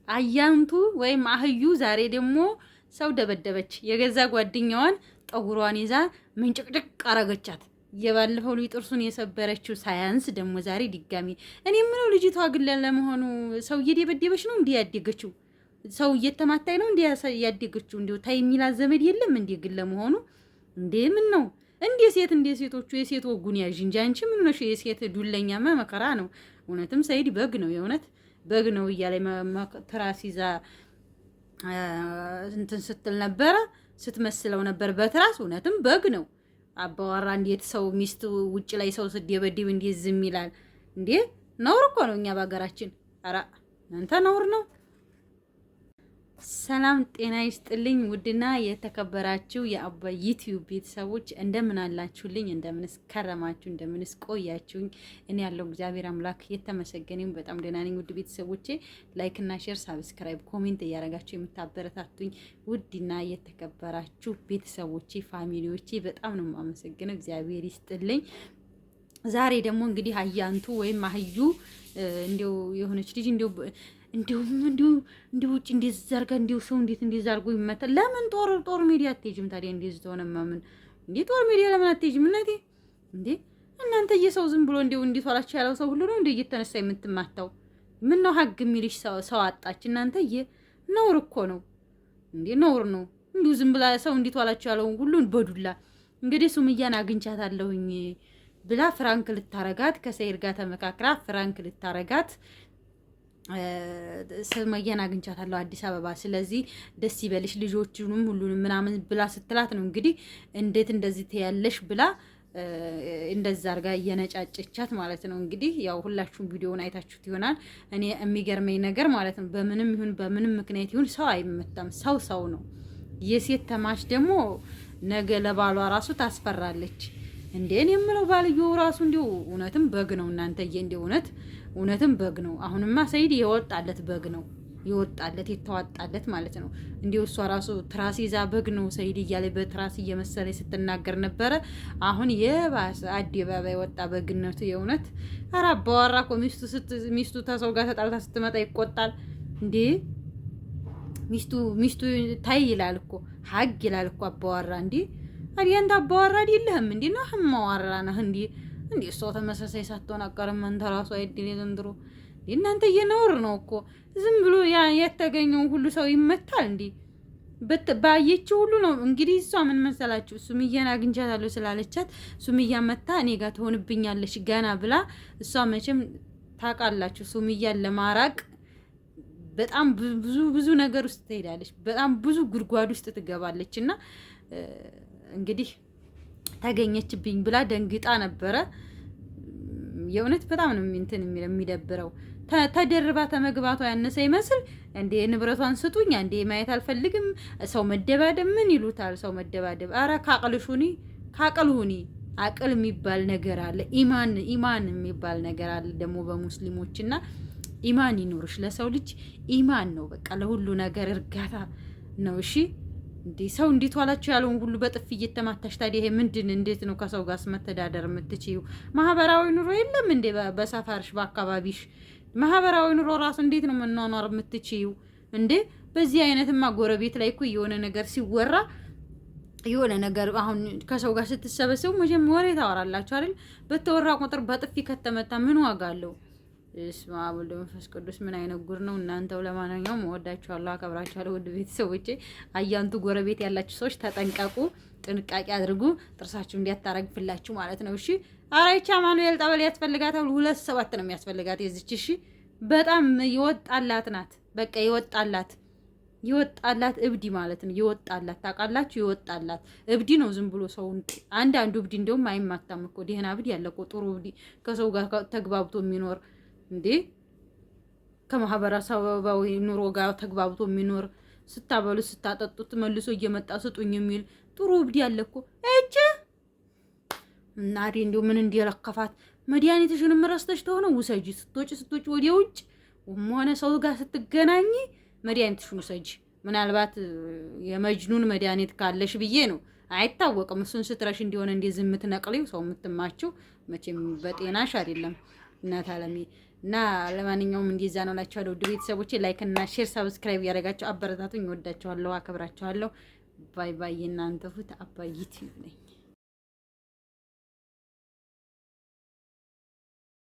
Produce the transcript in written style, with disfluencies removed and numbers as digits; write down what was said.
አያንቱ ወይም አህዩ ዛሬ ደግሞ ሰው ደበደበች። የገዛ ጓደኛዋን ጠጉሯን ይዛ ምንጭቅጭቅ አረገቻት። የባለፈው ልጅ ጥርሱን የሰበረችው ሳያንስ ደግሞ ዛሬ ድጋሚ። እኔ የምለው ልጅቷ ግን ለመሆኑ ሰው እየደበደበች ነው እንዲህ ያደገችው? ሰው እየተማታኝ ነው እንዲህ ያደገችው? እንዲሁ ታይ የሚላት ዘመድ የለም እንዴ? ግን ለመሆኑ እንዴ ምን ነው እንዴ ሴት እንዴ ሴቶቹ የሴት ወጉን ያዥ እንጂ አንቺ ምን ሆነሽ? የሴት ዱለኛማ መከራ ነው። እውነትም ሰይድ በግ ነው፣ የእውነት በግ ነው እያለ ትራስ ይዛ እንትን ስትል ነበረ፣ ስትመስለው ነበር በትራስ። እውነትም በግ ነው። አባወራ እንዴት ሰው ሚስት ውጭ ላይ ሰው ስደበድብ እንዴት ዝም ይላል እንዴ? ነውር እኮ ነው እኛ በሀገራችን። ኧረ እናንተ ነውር ነው። ሰላም ጤና ይስጥልኝ። ውድና የተከበራችሁ የአባ ዩቲዩብ ቤተሰቦች እንደምን አላችሁልኝ? እንደምንስ ከረማችሁ? እንደምንስ ቆያችሁኝ? እኔ ያለው እግዚአብሔር አምላክ የተመሰገነው በጣም ደህና ነኝ። ውድ ቤተሰቦቼ like እና share፣ subscribe፣ comment እያደረጋችሁ የምታበረታቱኝ ውድና የተከበራችሁ ቤተሰቦቼ family ዎቼ በጣም ነው የማመሰግነው። እግዚአብሔር ይስጥልኝ። ዛሬ ደግሞ እንግዲህ አያንቱ ወይም አህዩ እንዲው የሆነች ልጅ እንዲው እንዲሁም እንዲሁ እንዲሁ ውጭ እንደዛ አድርጋ እንዲሁ ሰው እንዴት እንደዛ አድርጎ ይመታል? ለምን ጦር ሜዲያ አትሄጂም ታዲያ? እንደዚህ ተሆነማ ምን እንዴ ጦር ሜዲያ ለምን አትሄጂም? እናቴ እንዴ እናንተ የሰው ዝም ብሎ እንዲሁ እንዲቷላችሁ ያለው ሰው ሁሉ ነው እንዴ እየተነሳ የምትማታው? ምን ነው ሀግ የሚልሽ ሰው አጣች? እናንተ ነውር እኮ ነው እንዴ ነውር ነው። እንዲሁ ዝም ብላ ሰው እንዲቷላችሁ ያለውን ሁሉን በዱላ እንግዲህ ሱምያን አግኝቻታለሁኝ ብላ prank ልታረጋት ከሰይድ ጋር ተመካክራ prank ልታረጋት ሱመያን አግኝቻታለሁ አዲስ አበባ፣ ስለዚህ ደስ ይበልሽ ልጆቹንም ሁሉንም ምናምን ብላ ስትላት ነው እንግዲህ እንዴት እንደዚህ ትያለሽ ብላ እንደዛ አርጋ እየነጫጨቻት ማለት ነው። እንግዲህ ያው ሁላችሁም ቪዲዮውን አይታችሁት ይሆናል። እኔ የሚገርመኝ ነገር ማለት ነው በምንም ይሁን በምንም ምክንያት ይሁን ሰው አይመታም። ሰው ሰው ነው። የሴት ተማች ደግሞ ነገ ለባሏ ራሱ ታስፈራለች። እንዴ እኔ የምለው ባልየው ራሱ እንዲሁ እውነትም በግ ነው እናንተዬ፣ እንዲሁ እውነት እውነትም በግ ነው። አሁንማ ሰይድ የወጣለት በግ ነው የወጣለት የተዋጣለት ማለት ነው። እንዲሁ እሷ ራሱ ትራስ ይዛ በግ ነው ሰይድ እያለ በትራስ እየመሰለ ስትናገር ነበረ። አሁን የባሰ አደባባይ ወጣ በግነቱ። የእውነት ኧረ አባወራ እኮ ሚስቱ ተሰው ጋር ተጣልታ ስትመጣ ይቆጣል እንዴ! ሚስቱ ሚስቱ ታይ ይላል እኮ ሀግ ይላል እኮ አባወራ እንዴ! ታዲያ አንተ አባወራ አይደለህም እንዴ? ነው እማዋራ ነህ እንዴ? እንዴ እሷ ተመሳሳይ ሳትሆን አቀርም። አንተ ራሱ አይድል ዘንድሮ እናንተ እየኖር ነው እኮ ዝም ብሎ ያ የተገኘው ሁሉ ሰው ይመታል እንዴ? ባየችው ሁሉ ነው እንግዲህ። እሷ ምን መሰላችሁ ሱምያን አግኝቻታለሁ ስላለቻት ሱምያ መታ እኔ ጋር ትሆንብኛለች ገና ብላ እሷ መቼም ታውቃላችሁ ሱምያን ለማራቅ በጣም ብዙ ብዙ ነገር ውስጥ ትሄዳለች። በጣም ብዙ ጉድጓድ ውስጥ ትገባለች እና እንግዲህ ተገኘችብኝ ብላ ደንግጣ ነበረ። የእውነት በጣም ነው እንትን የሚደብረው። ተደርባ ተመግባቷ ያነሰ ይመስል እንዴ ንብረቷን ስጡኝ፣ እንዴ ማየት አልፈልግም። ሰው መደባደብ ምን ይሉታል? ሰው መደባደብ። አረ ካቅልሹኒ ካቅልሁኒ አቅል የሚባል ነገር አለ። ኢማን ኢማን የሚባል ነገር አለ ደግሞ በሙስሊሞችና ኢማን ይኑርሽ። ለሰው ልጅ ኢማን ነው በቃ ለሁሉ ነገር እርጋታ ነው። እሺ እንዴ ሰው እንዴት ዋላችሁ ያለውን ሁሉ በጥፊ እየተማታሽ ታዲያ ይሄ ምንድን እንዴት ነው ከሰው ጋር መተዳደር የምትችይው? ማህበራዊ ኑሮ የለም እንዴ በሰፈርሽ በአካባቢሽ ማህበራዊ ኑሮ ራሱ እንዴት ነው መኗኗር የምትችይው እንዴ? በዚህ አይነትማ ጎረቤት ላይ እኮ የሆነ ነገር ሲወራ የሆነ ነገር አሁን ከሰው ጋር ስትሰበሰቡ መቼም ወሬ ታወራላችሁ አይደል? በተወራ ቁጥር በጥፊ ከተመታ ምን ዋጋ አለው? በስመ አብ ወወልድ ወመንፈስ ቅዱስ። ምን አይነት ጉር ነው እናንተው። ለማንኛውም እወዳችኋለሁ፣ አከብራችኋለሁ ውድ ቤተሰቦቼ። አያንቱ ጎረቤት ያላችሁ ሰዎች ተጠንቀቁ፣ ጥንቃቄ አድርጉ፣ ጥርሳችሁ እንዲያታረግፍላችሁ ማለት ነው። እሺ አራይቻ ማኑኤል ጠበል ያስፈልጋታል። 2 7 ነው የሚያስፈልጋት የዚች። እሺ በጣም ይወጣላት ናት። በቃ ይወጣላት ይወጣላት እብዲ ማለት ነው። ይወጣላት ታውቃላችሁ፣ ይወጣላት እብዲ ነው። ዝም ብሎ ሰው አንዳንዱ እብዲ እንደውም አይማታም እኮ ደህና እብዲ ያለ እኮ ጥሩ እብዲ ከሰው ጋር ተግባብቶ የሚኖር እንዴ ከማህበረሰባዊ ኑሮ ጋር ተግባብቶ የሚኖር ስታበሉ ስታጠጡት መልሶ እየመጣ ስጡኝ የሚል ጥሩ እብድ ያለ እኮ እጅ እናቴ እንዲሁ ምን እንዲለከፋት መድኃኒትሽንም ረስተሽ ተሆነ ውሰጂ። ስትወጪ ስትወጪ ወደ ውጭ ሆነ ሰው ጋር ስትገናኝ መድኃኒትሽን ውሰጂ። ምናልባት የመጅኑን መድኃኒት ካለሽ ብዬ ነው። አይታወቅም። እሱን ስትረሽ እንዲሆነ እንደዚህ የምትነቅሊው ሰው የምትማችው መቼም በጤናሽ አይደለም። እናት አለሜ እና ለማንኛውም እንደዛ ነው እላችኋለሁ። ውድ ቤተሰቦቼ like እና share subscribe ያደረጋችሁ አበረታቱኝ። እወዳችኋለሁ፣ አከብራችኋለሁ። Bye bye። የእናንተ ፉት አባይት ነኝ።